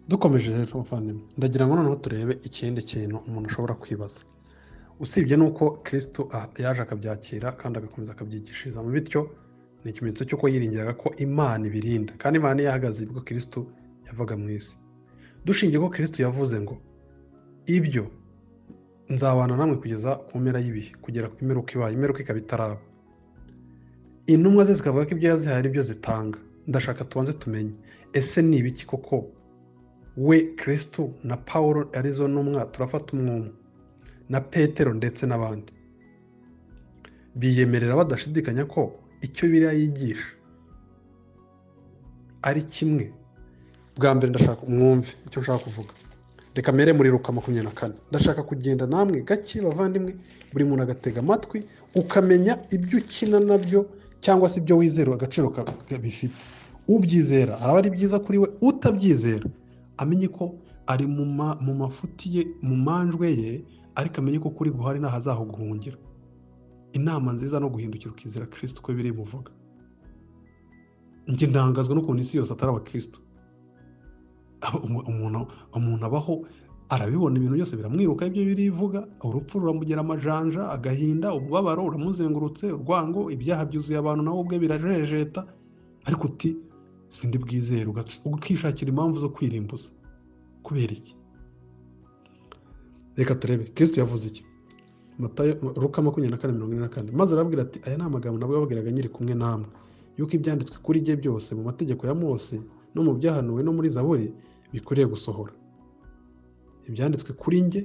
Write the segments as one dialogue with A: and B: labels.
A: Dukomeje rero bavandimwe, ndagira ngo noneho turebe ikindi kintu umuntu ashobora kwibaza. Usibye n'uko Kristo yaje akabyakira kandi agakomeza akabyigishiriza, bityo ni ikimenyetso cy'uko yiringiraga ko Imana ibirinda, kandi Imana yahagaze ubwo Kristo yavaga mu isi. Dushingiye ko Kristo yavuze ngo ibyo nzabana namwe kugeza ku mpera y'ibihe, kugera ku imperuka ibaye, imperuka ikaba itaraba. Intumwa ze zikavuga ko ibyo yazihaye ari byo zitanga. Ndashaka tubanze tumenye, ese ni ibiki koko we Kristo na Paulo arizo ntumwa turafata umwumwe na Petero ndetse n'abandi biyemerera badashidikanya ko icyo Bibiliya yigisha ari kimwe. Bwa mbere ndashaka mwumve icyo nshaka kuvuga. Reka mere muri Luka 24. Ndashaka kugenda namwe gake bavandimwe, buri muntu agatega amatwi, ukamenya ibyo ukina nabyo cyangwa se ibyo wizera agaciro bifite. Ubyizera araba ari byiza kuri we, utabyizera amenye ko ari mu mafuti ye, mu manjwe ye, ariko amenye ko kuri guhari ntaho guhungira. Inama nziza no guhindukira ukizera Kristo uko biri buvuga. Njye ndangazwa n'ukuntu isi yose atari abakristo. Umuntu abaho arabibona, ibintu byose biramwiruka, ibyo birivuga, urupfu ruramugera amajanja, agahinda, umubabaro uramuzengurutse, urwango, ibyaha byuzuye abantu, nawe ubwe birajejeta, ariko uti sindi bwizere, ukishakira impamvu zo kwirimbuza. Kubera iki? Reka turebe Kristo yavuze iki. Matayo, Luka 24:44. Maze arababwira ati aya ni amagambo nababwiraga nkiri kumwe namwe, yuko ibyanditswe kuri jye byose mu mategeko ya Mose no mu byahanuwe no muri Zaburi bikwiriye gusohora. Ibyanditswe kuri njye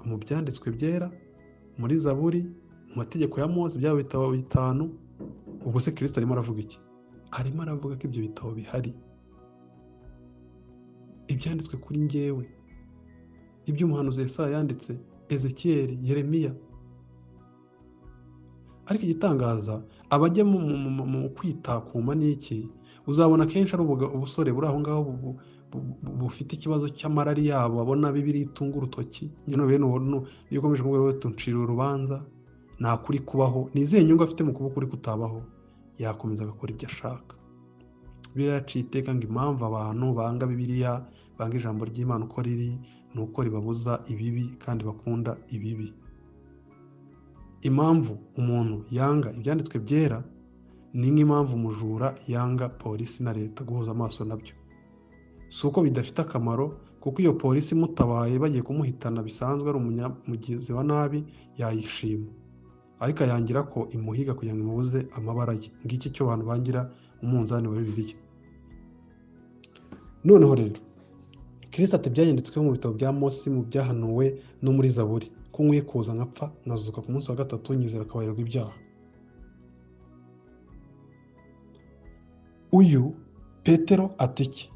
A: mu byanditswe byera, muri Zaburi, mu mategeko ya Mose, byaba bitabo 5. Ubwo se Kristo arimo aravuga iki? Arimo aravuga ko ibyo bitabo bihari. Ibyanditswe kuri njyewe, ibyo umuhanuzi Yesaya yanditse, Ezekiyeli, Yeremiya. Ariko igitangaza, abajya mu kwitakuma n'iki, uzabona kenshi ari ubusore buri aho ngaho bufite ikibazo cy'amarari yabo, abona Bibiliya itunga urutoki. Nyine bene uwo iyo ukomeje kumubwira ngo tuncira urubanza, nta kuri kubaho, ni izihe nyungu afite mu kuboko kuri kutabaho, yakomeza agakora ibyo ashaka. Bibiliya yaciye iteka ngo impamvu abantu banga Bibiliya, banga ijambo ry'Imana uko riri, ni uko ribabuza ibibi kandi bakunda ibibi. Impamvu umuntu yanga ibyanditswe byera ni nk'impamvu umujura yanga polisi na leta guhuza amaso nabyo. Si uko bidafite akamaro, kuko iyo polisi imutabaye bagiye kumuhitana bisanzwe ari umunyamugizi wa nabi yayishima, ariko ayangira ko imuhiga kugira ngo imubuze amabara ye. Ngiki cyo abantu bangira umunzani wa Bibiliya. Noneho rero Kristo ati byanditsweho mu bitabo bya Mose, mu byahanuwe no muri Zaburi, ko nkwiye kuza nkapfa nkazuka ku munsi wa gatatu, nyizera akabarirwa ibyaha. Uyu Petero ati iki?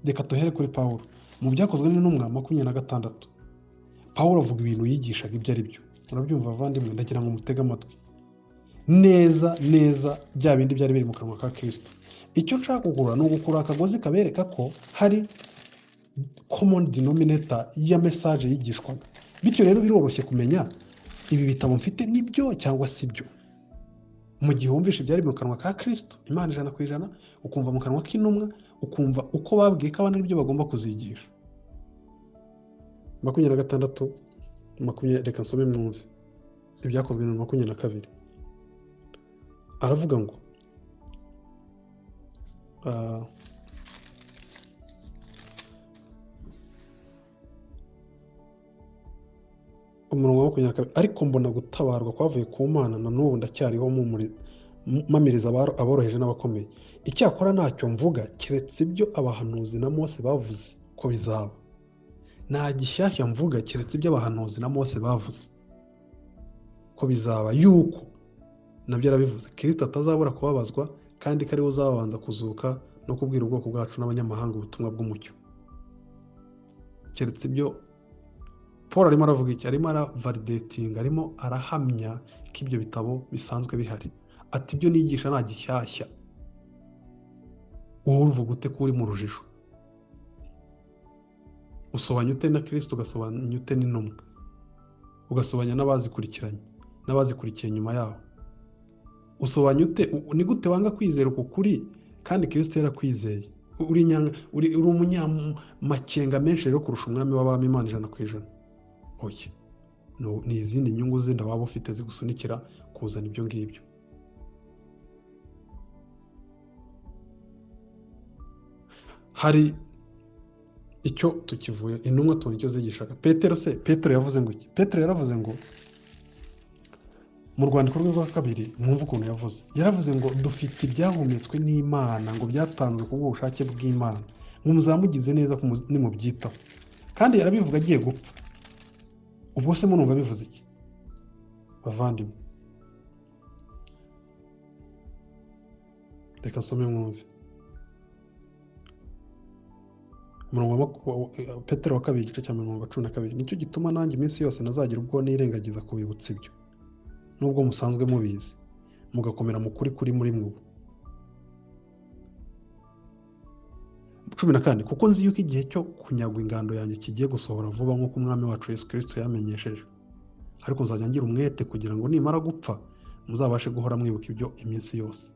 A: Reka tuhere kuri Pawulo. Mu byakozwe n'intumwa 26, Pawulo avuga ibintu yigishaga ibyo ari byo. Murabyumva bavandimwe, ndagira ngo mutege amatwi neza neza bya bindi byari biri mu kanwa ka Kristo. Icyo nshaka kugura ni ugukura akagozi kabereka ko hari common denominator ya message yigishwaga. Bityo rero biroroshye kumenya ibi bitabo mfite nibyo cyangwa si byo. Mu gihe wumvishe ibyari mu kanwa ka Kristo, Imana 100%, ukumva mu kanwa k'intumwa, ukumva uko babwiye ko abana aribyo bagomba kuzigisha. 26, reka nsome mwumve ibyakozwe na 22. Aravuga ngo umurongo wa 22, ariko mbona gutabarwa kwavuye ku Mana, na n'ubu ndacyariho mpamiriza aboroheje n'abakomeye. Icyakora ntacyo mvuga keretse ibyo abahanuzi na Mose bavuze ko bizaba. Nta gishyashya mvuga keretse ibyo abahanuzi na Mose bavuze ko bizaba, yuko nabyo yarabivuze, Kristo atazabura kubabazwa kandi ko ariwe uzabanza kuzuka no kubwira ubwoko bwacu n'abanyamahanga ubutumwa bw'umucyo. Keretse ibyo Paul arimo aravuga iki? Arimo aravalidatinga, arimo arahamya ko ibyo bitabo bisanzwe bihari. Ati ibyo nigisha nta gishyashya. Wowe uvuga ute ko uri mu rujijo? Usobanya ute na Kristo, ugasobanya ute n'intumwa, ugasobanya n'abazikurikiranye n'abazikurikiye nyuma yaho? Usobanya ute? Ni gute wanga kwizera uku kuri kandi Kristo yarakwizeye? Uri umunyamakenga menshi rero kurusha umwami w'abami Imana 100%. Oya, ni izindi nyungu zindi waba ufite zigusunikira kuzana ibyo ngibyo. Hari icyo tukivuye intumwa tubona icyo zigishaga. Petero se, Petero yavuze ngo iki? Petero yaravuze ngo mu rwandiko rwe rwa kabiri, mwumve ukuntu yavuze. Yaravuze ngo dufite ibyahumetswe n'Imana, ngo byatanzwe ku bw'ubushake bw'Imana, ngo muzamugize neza nimubyitaho. Kandi yarabivuga agiye gupfa. Ubwo se murumva bivuze iki bavandimwe? Reka nsome mwumve umurongo wa Petero wa kabiri igice cya 12. Nicyo gituma nanjye iminsi yose nazagira ubwo nirengagiza kubibutsa ibyo, nubwo musanzwe mubizi, mugakomera mu kuri kuri muri mwe. 14. Kuko nzi yuko igihe cyo kunyagwa ingando yanjye kigiye gusohora vuba, nk'uko umwami wacu Yesu Kristo yamenyesheje. Ariko nzajya ngira umwete kugira ngo nimara gupfa muzabashe guhora mwibuka ibyo iminsi yose.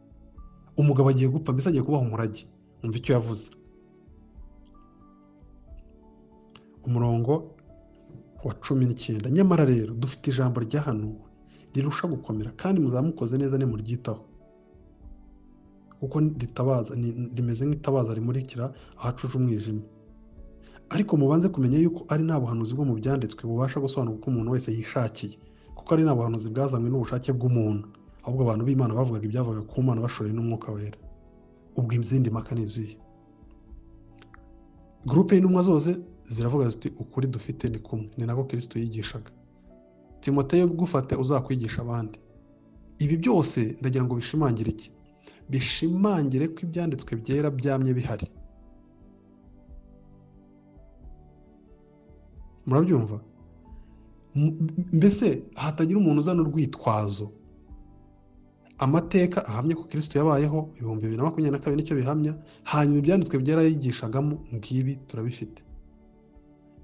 A: Umugabo agiye gupfa, mbese agiye kubaha umurage. Umva icyo yavuze. Umurongo wa 19. Nyamara rero dufite ijambo ryahanuwe rirusha gukomera, kandi muzamukoze neza nimuryitaho, kuko ritabaza, rimeze nk'itabaza rimurikira ahacuje umwijima. Ariko mubanze kumenya yuko ari nta buhanuzi bwo mu byanditswe bubasha gusobanura uko umuntu wese yishakiye, kuko ari nta buhanuzi bwazanywe n'ubushake bw'umuntu, ahubwo abantu b'Imana bavugaga ibyavaga ku Mana bashoreye n'Umwuka Wera. Ubwo izindi mpaka ni izihe? Groupe y'intumwa zose ziravuga ziti ukuri dufite ni kumwe, ni nako Kristo yigishaga. Timoteyo gufate uzakwigisha abandi. Ibi byose ndagira ngo bishimangire iki? Bishimangire ko ibyanditswe byera byamye bihari. Murabyumva? Mbese hatagira umuntu uzana urwitwazo. Amateka ahamye ko Kristo yabayeho 2022 nicyo bihamya, hanyuma ibyanditswe byera yigishagamo ngibi turabifite.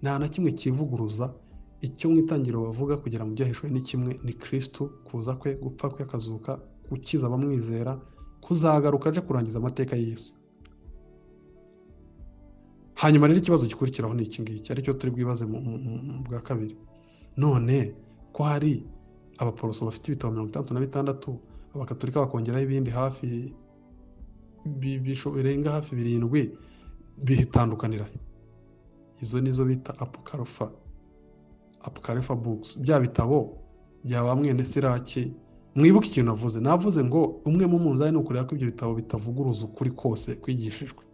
A: Nta na kimwe kivuguruza icyo mu itangiriro bavuga kugira mu byahishwe ni kimwe, ni Kristo, kuza kwe, gupfa kwe, akazuka, gukiza abamwizera, kuzagaruka aje kurangiza amateka y'isi. Hanyuma rero ikibazo gikurikiraho ni iki ngiki, aricyo turi bwibaze mu bwa kabiri. None ko hari abaporoso bafite ibitabo 66, abakatolika bakongeraho ibindi hafi birenga hafi 7, bitandukanira. Izo nizo bita apokarufa, apokarufa books, bya bitabo bya bamwe na Siraki. Mwibuke ikintu navuze ngo umwe mu munzani ni ukureba ko ibyo bitabo bitavuguruza ukuri kose kwigishijwe.